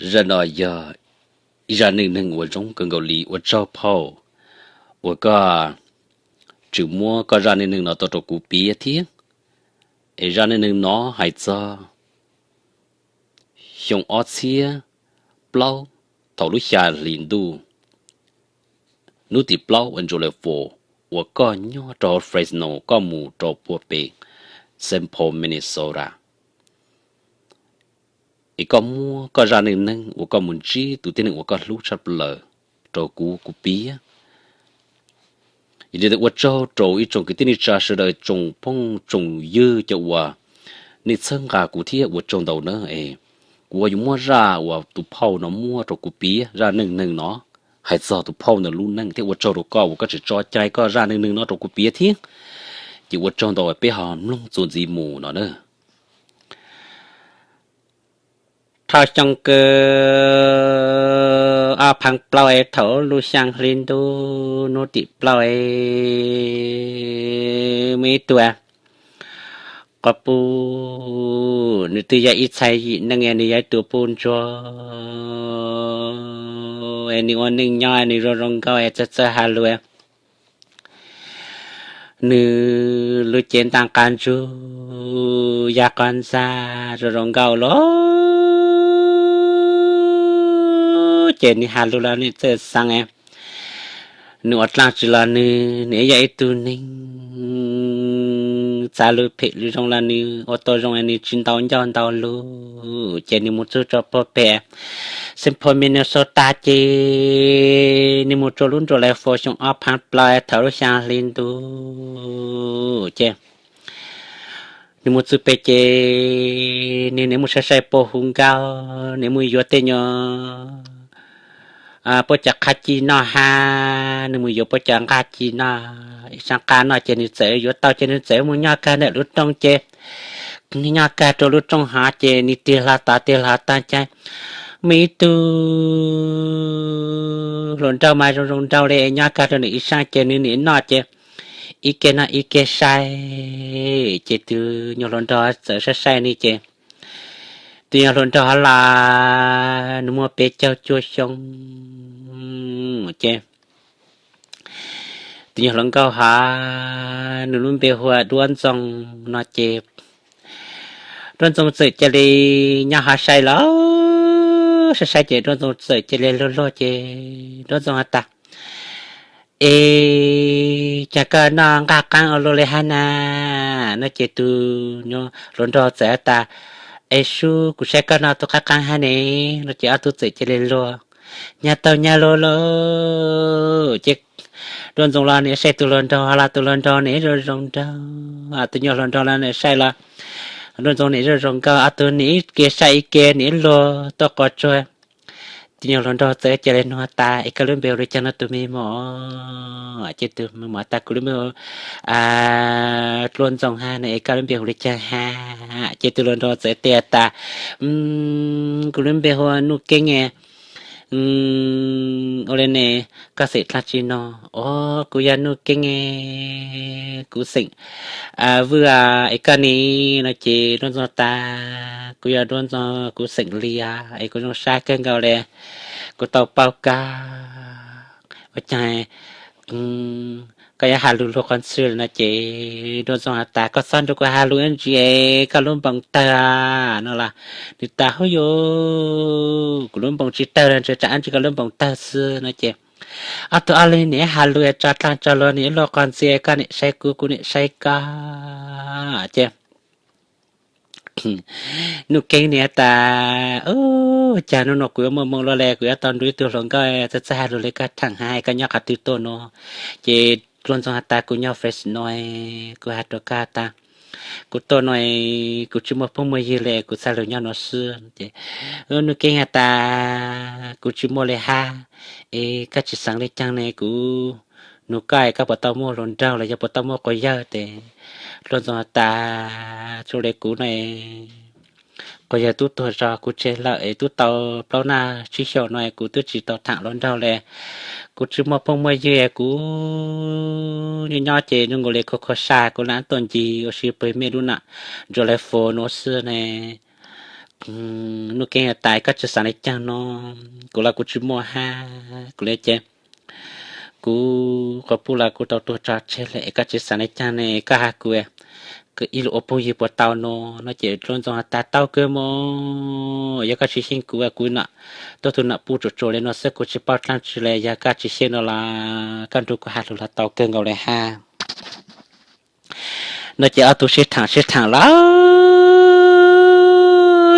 Zaj no yog ib zaj neej neeg uas zoo kawg nkaus li. Ua tsaug phauj uas koj tseem muab koj zaj neej neeg no tau rau kuv piav thiab. Es zaj neej neeg no hais txog xyoo ob txhiab plaub, thaum lub xya hli ntuj, hnub tim plaub uas July four, uas koj nyob rau hauv Fresno, koj mus rau puag pem Saint Paul, Minnesota. Es koj muab koj zaj neej neeg uas koj mus ntsib tus tib neeg uas koj hlub tshaj plaws rau kuv, kuv piav. Yog li ntawd ua tsaug rau ib tsoom kwv tij neej tsa sawv daws, tsoom phooj tsoom ywg cov uas nej txhawb nqa kuv thiab ua tsaug ntau na. Es kuv yuav muab zaj uas tus phauj no muab rau kuv piav, zaj neej neeg no hais txog tus phauj ntawd lub neej thiab. Ua tsaug rau koj uas koj tseem tso cai koj zaj neej neeg no rau kuv piav thiab. Ces ua tsaug ntau, peb ho mloog txuas ntxiv mus no na. Thaum xyoo kawg ob phav plaub es thaum lub xya hli ntuj hnub tim plaub es muaj ib tug quas puj, nws twb yog ib txhais yim neej es nws yog ib tug puj ntsuag es nws ua neej nyob nws zoo zoo nkauj es txawj txawj has lus. Nws lub cev ntaj qab ntsug, yaj qab ntxag zoo zoo nkauj los ces nws has lus los nws txawj xeev. Nws ua dlaab tsi los nws, nws yog ib tug neeg txav lus phem lus zoo los nws ua tau zoo, nws tsis ntau ncauj ntau lus. Ces nws mus txug rau puag pem Saint Paul, Minnesota ces nws mus rau lub nruab lais fo xyoo ob phav plaub thaum lub xya hli ntuj ces nws mus txug pem ces nws nim mus saib saib puab hu nkauj, nim mus yuav tej nyuag puab cov qab ci noj hab, nws mus yuav puab cov nqaj ci noj. Ib saab qab noj ces nws txawm yuav tau ces nws txawm mus nyob kag ntawm lub rooj ces nws nyob kag rau lub rooj hov ces nws tig hlo tod tig hlo tag ces muaj ib tug hluas nraug mas zoo zoo nraug li nyob kag rau nws ib saab ces nws nim noj ces ib ke noj ib ke saib. Ces tus nyuag hluas nraug txawm saib saib nws ces tus nyuag hluas nraug hov los nws muaj peb caug cuaj xyoo ces tus nyuag hluas nkauj hov nws lub npe hu ua Duab Ntxoo no ces Duab Ntxoo txawm cia li nyob hov saib los saib saib ces Duab Ntxoo txawm cia li luag luag ces Duab Ntxoo has tas, Es cas koj noj nqaj qaab ua luaj li hab na? No ces tus nyuag hluas nraug txawm has tas, Es sub, kuv saib koj noj tug qaab qaab hab ne. No ces ob tug txawm cia li luag, nyag taug nyag luag lawm ces Duab Ntxoo los nws saib tus hluas nraug hov los tus hluas nraug nws zoo zoo nraug, tus nyuag hluas nraug los nws saib los Duab Ntxoo nws zoo zoo nkauj, ob tug nws ib ke saib ib ke nws luag tuaj quas tsuag. Tus nyuag hluas nraug txawm cia li nug tas, Es koj lub npe hu li caag no tus me mos? Ces tus me mos tas, Kuv lub npe hu Duab Ntxoo hab ne, es koj lub npe hu li caag hab? Ces tus hluas nraug txawm teb tas, Kuv lub npe hu ua Nuj Keeb. Ua li ne, koj xeem dlaab tsi no? Os, kuv yog Nuj Keeb, kuv xeem Vwj. Es koj ne? No ces Duab Ntxoo tas, Kuv yog Duab Ntxoo, kuv xeem Lias es kuv zoo sab kawg nkaus li, kuv tau paub koj. Ua caag koj yuav has lug luag quas ntxhw? No ces Duab Ntxoo has tas, Koj txhob nrug kuv has lug ib ntsis es koj lub npoos tawg no los. Nws tas, Hub yus, kuv lub npoos tsis tawg, ntshe tsam ib ntsis koj lub npoos tawg xwb. No ces ob tug ob leeg nim has lug tso dlaag tso luag, nws luag quas ntxhw, koj nim saib kuv, kuv nim saib koj ces Nuj Keeb nws tas, Ub, cas nub nua kuv yuav muaj moo luaj li, kuv yuav tau nrug ib tug hluas nkauj txawj txawj has lug li koj theem hab, koj nyob qhov twg tuaj no? Ces Duab Ntxoo has tas, Kuv nyob Fresno, kuv has rua koj tas, kuv tuaj no, kuv tsis muaj phooj muaj ywg li, kuv txhaj lug nyob no xwb. Ces Nuj Keeb has tas, Kuv tsis muaj li hab, es koj tsis xeev li caag ne, kuv nug koj, koj puas tau muaj hluas nraug los yog puas tau muaj quas yawg? Ces Duab Ntxoo has tas, Zoo li kuv no, quas yawg tub tuag zog kuv tseg lawm es tub tau plaub naj tsib xyoos no es kuv twb tsis tau theem hluas nraug li. Kuv tsis muaj phooj muaj ywg, kuv nyob nyob ces zoo nkaus li khuv khuv saj, kuv lam tuaj ncig ua si pem mej lub nam July Four nuav xwb ne. Nuj Keeb tas, koj tsis xav li caag no, kuv los kuv tsis muaj hab, kuv li ces kuv quas puj los kuv tau tuag tso tseg lawm es koj tsis xav li caag ne, koj has kuv ib lug ua phooj ywg puas tau no? No ces Dluab Ntxoo has tas, tau kawg mog, yog koj tsis xyeej kuv, kuv tuaj tug nom puj tsuam tsuam li no xwb kuv tsis paub dlaab tsi le, yog koj tsis xyeej no los koj nrug kuv has lug los tau kawg nkaus le hab. No ces ob tug sib thaam sib thaam lawm,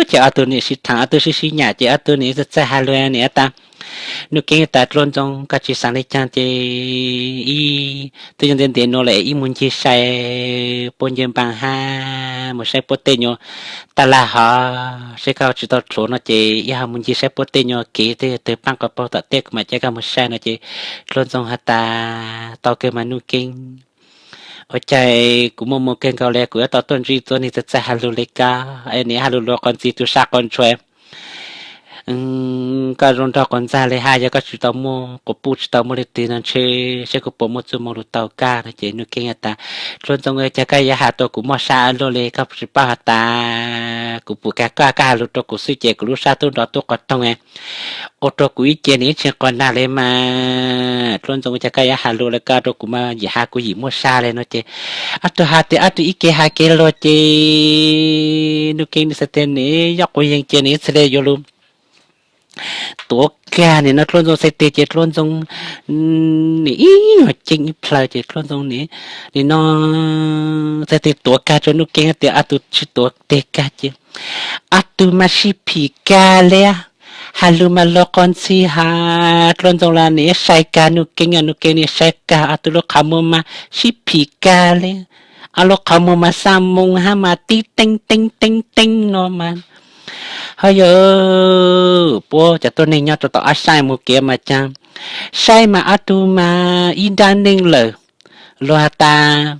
ces ob tug nim sib thaam, ob tug sib sib nyam ces ob tug nim txawj txawj has lug nim tas, Nuj Keeb tas, Dluab Ntxoo, koj tsis xav li caag ces ib twb yog ntev ntev nuav lawm, ib mus ncig sai puab ncej npaag hab mus saib puab tej nyuas taj laj hov, saib koj tsis tau dluav no ces ib ho mus ncig saib puab tej nyuas kev tej twg paab quas paug tom tej kuv mam coj koj mus saib no ces Dluab Ntxoo has tas, tau kawg mas Nuj Keeb, ua caag kuv muaj moog kawg nkaus le, kuv yuav tau tuaj ntsib txhua neeg txawj txawj has lug le koj, nim has lug luag quas ntxig tu sab quas ntsua, koj zoo nraug quas ntxag le hab, yog koj tsis tau muaj quas puj tsis tau muaj leej twg no ntshe saib kuv puas muaj txuj moog lug tau koj no ces Nuj Keeb has tas, Dluab Ntxoo, caag koj yuav has rua kuv mob sab luaj le, koj tsis paub has tas kuv pum kag koj, koj has lug rua kuv xwb ces kuv lub sab tub nrov tub quas toog, ua rua kuv ib ce nim ib tsi quas nag le mas. Dluab Ntxoo, caag koj yuav has lug le koj rua kuv mas, yim has kuv yim muaj sab le no ces ob tug has tes ob tug ib ke has kev luag ces Nuj Keeb nim txhais tes nim yog quas yeeg ces nim txhais le yuav lug tuav kag nim no Dluab Ntxoo txhais tes ces Dluab Ntxoo nim ib nyuag ceeb ib plhaw ces Dluab Ntxoo nim, nim no txhais tes tuav kag rua Nuj Keeb tes ob tug sib tuav teg kag ces ob tug mas sib phim kag le, has lug mas luag quas ntxhi has, Dluab Ntxoo los nim sai kag Nuj Keeb, Nuj Keeb nim sai kag, ob tug lub qhov muag mas sib phim kag le, ob lub qhov muag mas xaa moo hab mas tib teeb teeb teeb teeb no mas. Hab yog puab cov tuab neeg nyob rua tom ob sab mus kev mas caag, saib mas ob tug mas ib nrab neej lawm, luag has tas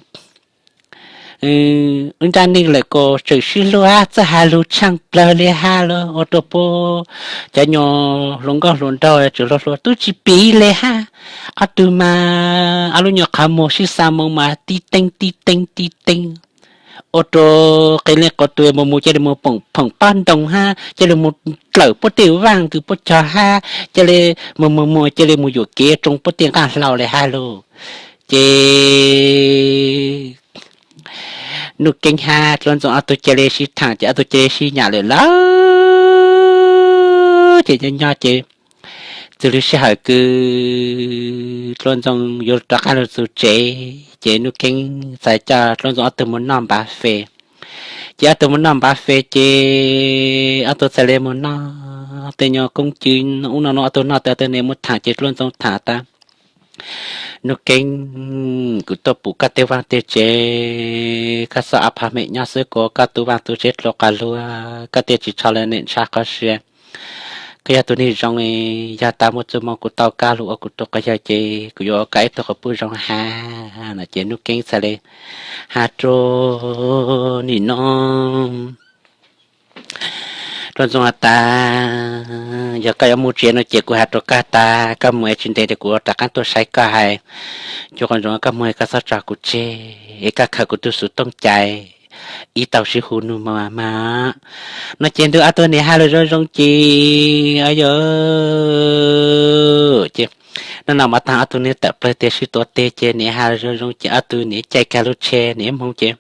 ib nrab neej lawm kuas tseem sib hlub hab txawj has lug tshaaj plawg le hab los ua rua puab cov nyuas hluas nkauj hluas nraug tseem hluas hluas tub tsi piv le hab. Ob tug mas ob lub nyuas qhov muag sib xaa moo mas tib teeb tib teeb tib teeb, ua rua qee leej qhov tus mus mus ca le mus phoom pob ntoo hab ca le mus dlawm puab tej vaaj ntws puab cog hab ca le mus mus mus ca le mus yuam kev tsoo puab tej nqaj hlau le hab lauj. Ces Nuj Keeb hab Dluab Ntxoo ob tug ca le sib thaam ces ob tug ca le sib nyam lawm lawm. Ces nyob nyob ces txug lub sij hawm kws Dluab Ntxoo yuav rov qaab lug txug tsev ces Nuj Keeb txhais coj Dluab Ntxoo ob tug mus noj npav fes. Ces ob tug mus noj npav fes ces ob tug txhais le mus noj tej nyuas koob cw ub no no ob tug noj tas ob tug nim muab thaam ces Dluab Ntxoo thaam tas, Nuj Keeb, kuv tuaj pum koj tej vaaj tej tsev, koj xob av pham mem nyob xwb kuas koj tu vaaj tu tsev dlua quas luag, koj tej tsis tsho le nim ntsha qhov sia. Koj yog tug neeg zoo, yog tas muaj txuj moo kuv tau koj lug ua kuv tug quas yawg ces kuv yuav ua koj ib tug quas puj zoo hab no ces Nuj Keeb txhais le has rua nim no Dluab Ntxoo has tas, yog koj yuav mus tsev no ces kuv has rua koj tas koj mus es tsis ntev tes kuv rov qaab tuaj saib koj hais. Cuag quas ntsoov koj mus koj txhob tso kuv tseg es koj khaws kuv tug xuv tooj cai ib tau sib hu nug mas mas. No ces ntuj ob tug nim has lug zoo zoo ces, yog ces no no mas taag ob tug nim tawm plawg tias sib tuav teg ces nim has lug zoo zoo ces ob tug nim caij kag lub tsheb nim moog ces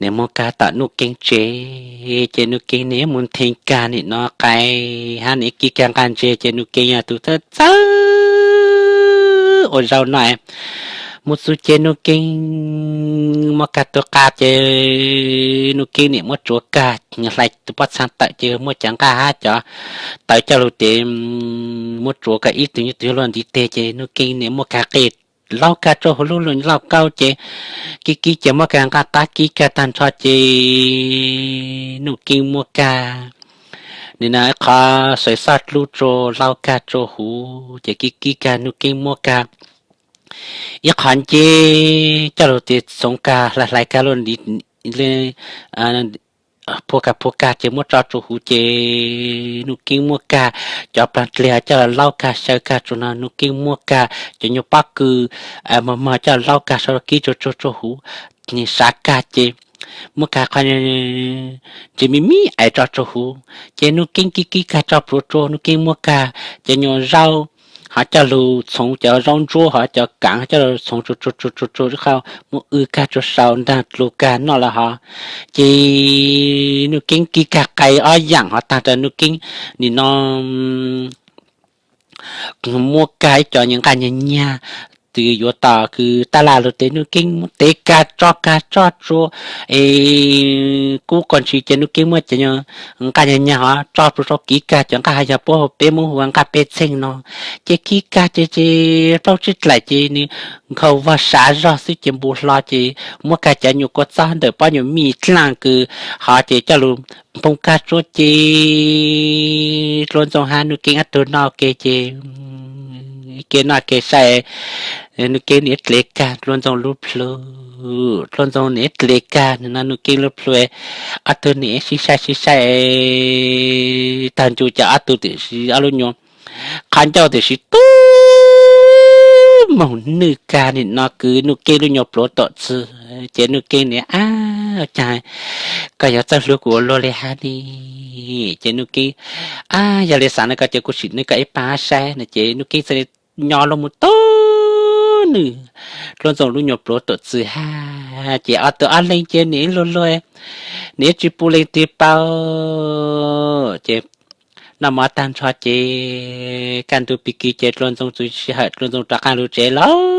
nim moog kag tom Nuj Keeb tsev ces Nuj Keeb nim mus nthee kag nim no qai hab nim kib kag nqaj ntse ces Nuj Keeb yog tug txawj txawj ua zaub no mus txug ces Nuj Keeb muab kag tug qa ces Nuj Keeb nim muab tsuav kag hlais tug pob txhaa tawm ces muab cov nqaj hab cov tawv coj lug ces muab tsuav kag ib tug ib tug luaj ntiv teg ces Nuj Keeb nim muab kag qe laub kag rua huv lub lauj kaub ces kib kib ces muab kag nqaj qab kib kag taag nrho ces Nuj Keeb muab kag nim no ib qhov xaiv xoj dlub rua laub kag rua huv ces kib kib kag Nuj Keeb muab kag ib qhov nce coj lug tes txoov kag hlais hlais kag luaj ntiv phua kag phua kag ces muab tso rua huv ces Nuj Keeb muab kag cov plaag dlig coj laub kag xyaw kag rua no Nuj Keeb muab kag cov nyuag pob kws mog mog coj laub kag sau kib rua rua rua huv nim sav kag ces muab kag qhov ntsis me me ais tso rua huv. Ces Nuj Keeb kib kib kag tso plhuav rua, Nuj Keeb muab kag cov nyuag zaub hov coj lug txhoov, cov zaub ntsuab hov cov kaav coj lug txhoov tsuag tsuag tsuag tsuag tsuag, muab wb kag rua sau nraag dlug kag noj lawm hov. Ces Nuj Keeb kib kag qai ob yaam hov taag rua Nuj Keeb nim no muab kag ib co nyuag nqaj nyag nyag, tws yuav tom kws taj laj lug tes, Nuj Keeb muab tev kag tso kag tso tsua, es kub qo ntshis ces Nuj Keeb muab cov nyuag nqaj nyag nyag hov tso plhuav rua, kib kag cov nqaj hov yog puab peb Moob hu ua nqaj peb txheej no. Ces kib kag ces ces plaub tsib dlaim ces nws nkhaus vog sav zog xwb ces npu hlo ces muab kag cov nyuag kua txob ntawm pob nyuag mij dlaaj kws hov ces coj lug npoo kag tsua ces Dlua Ntxoo hab Nuj Keeb ob tug noj ke ces, ke noj ke saib, Nuj Keeb niam dlev kag Dlua Ntxoo lub plhu, Dlua Ntxoo niam dlev kag no Nuj Keeb lub plhu, ob tug niam sib saib sib saib taag ncu ces ob tug tam sim ob lub nyuag qhov ncauj tam sim tub moog nwj kag nim no kws Nuj Keeb lub nyuag pluav tom txwg ces Nuj Keeb niam, ab, caag koj yuav txawj hlub kuv ua luaj li hab ne? Ces Nuj Keeb, ab, yog li xaav no koj ces kuv sim nwj koj ib paag saib no ces Nuj Keeb txawm li nyo lug mus tub nwj Dlua Ntxoo lub nyuag pluav tom txwg hab ces ob tug ob leeg ces nim luag luag, nim tsi pum leej twg paub ces noj mov taag nrho ces kaj ntug pig kig ces Dlua Ntxoo txug sij hawm Dlua Ntxoo rov qaab lug tsev lawm.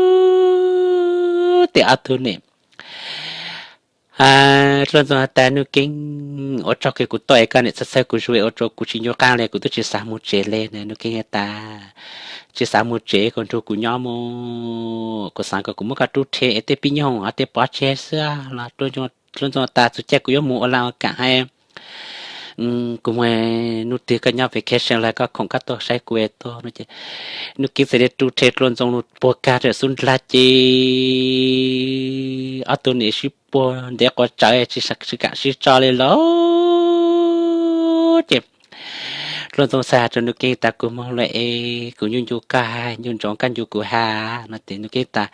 Tes ob tug niam, Dlua Ntxoo has tas Nuj Keeb, ua tsaug kws kuv tuaj es koj niam txhawj txhawj kuv zug ua rua kuv tsis ncu qaab le, kuv twb tsis xav moog tsev le na. Nuj Keeb has tas, tsis xav moog tsev, koj nrug kuv nyob mus, kuv xaav kom kuv muab koj rub rhe es tej pib nyoog hov tej pov tseg xwb los. Dlua Ntxoo tas txug caij kuv yuav moog ua laj ua kaam hab, kuv moog, nub twg koj nyob vacation lawm koj khoom koj tuaj saib kuv es tuaj no ces Nuj Keeb txawm li rub rhe Dlua Ntxoo lug puag kag rua xub ndlag ces ob tug niam sib puag ntev quas tsawv tsis kaam sib tso li lawm. Ces Dlua Ntxoo txawm has rua Nuj Keeb tas kuv moog lawm es kuv ncu ncu koj, ncu ntsoov koj ncu kuv has no tes Nuj Keeb tas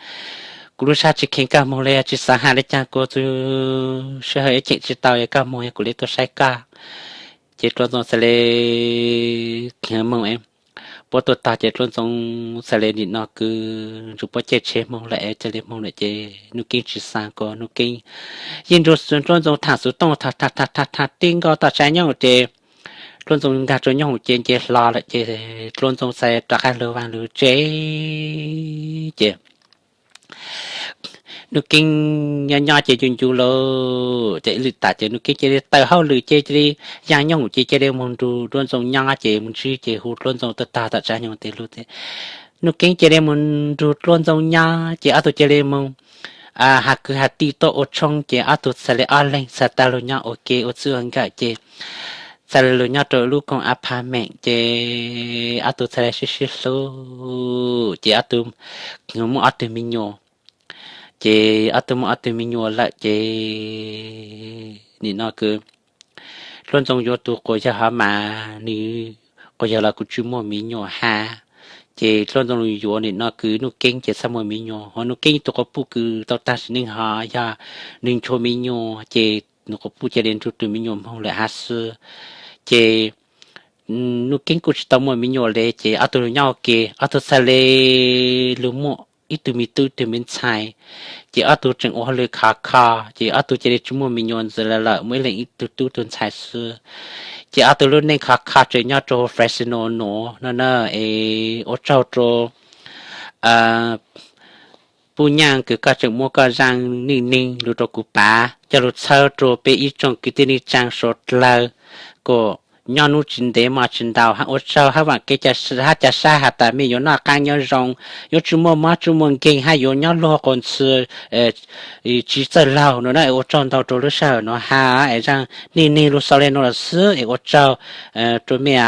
kuv lub sab tsis kheev koj moog le, tsis xaav has le caag, kuv txug sij hawm yuav cheem tsis tau es koj moog es kuv le tuaj saib koj. Ces Dlua Ntxoo txawm li moog, puab tuaj tog ces Dlua Ntxoo txawm li nim no kws nrug puab caij tsheb moog lawm es ca li moog lawm ces Nuj Keeb tsis xaav kuas Nuj Keeb yeej nrug Dlua Ntxoo thaam xuv tooj thaam tib nkaus tom tsav nyooj ces Dlua Ntxoo nkaag rua nyooj ces nce hlo lawm ces Dlua Ntxoo txawm rov qaab lug vaaj lug tsev ces Nuj Keeb nyob nyob ces ncu ncu lawm ces ib lwm tas ces Nuj Keeb cia li tawm hauj lwm ces cia li yaa nyooj ces cia li moog nrug Dlua Ntxoo nyob ces moog ntsib ces hu Dlua Ntxoo tuaj tog tom tsav nyooj tes lug. Nuj Keeb cia li moog nrug Dlua Ntxoo nyob ces ob tug cia li moog has kwv has tij tuaj ua tshoob ces ob tug txhad li ob leeg txhad tau lug nyob ua ke ua txij ua nkawm ces txhad li lug nyob rua lub koog apartment ces ob tug txhad li sib sib hlub ces ob tug muaj ob tug me nyuam. Ces ob tug muaj ob tug me nyuam lawm ces nim no kws Dlua Ntxoo yuav tug quas yawg hov mas nws quas yawg los kuj tsis muaj me nyuam hab. Ces Dlua Ntxoo yuav nim no kws Nuj Keeb ces txhaj muaj me nyuam, ho Nuj Keeb tug quas puj kws tau taag sim neej hov yog nws nchuav me nyuam ces nws quas puj cia li nrug tug me nyuam moog lawm hab xwb. Ces Nuj Keeb kuj tsis tau muaj me nyuam le ces ob tug lug nyob ua ke, ob tug txhad li lug muaj ib tug me tub ib tug me ntxhais. Ces ob tug tseem ua hauj lwm khov kho ces ob tug cia li tsis muaj me nyuam ntxiv lawm, muaj ib leeg ib tug tub tug ntxhais xwb. Ces ob tug lub neej khov kho tseem nyob rua Fresno nuav no na. Es ua tsaug rua Puj Nyaaj kws koj tseem muab koj zaaj neej neeg lug rua kuv pav coj lug txhawb rua peb ib tsoom kwv tij neej tsaa suav dlawg kom nyob nub tsis ntev moj tsis ntau hab ua tsaug hab vaam kev hab ca sab has tas mej yuav noj qaab nyob zoo, yuav tsis muaj mob tsis muaj nkeeg hab yuav nyob luag quas ntxhw tsis txawj laug no na. Ua tsaug ntau rua lub sij hawm nuav hab es zaaj neej neeg lug xaus le nuav lawm xwb es ua tsaug rua mej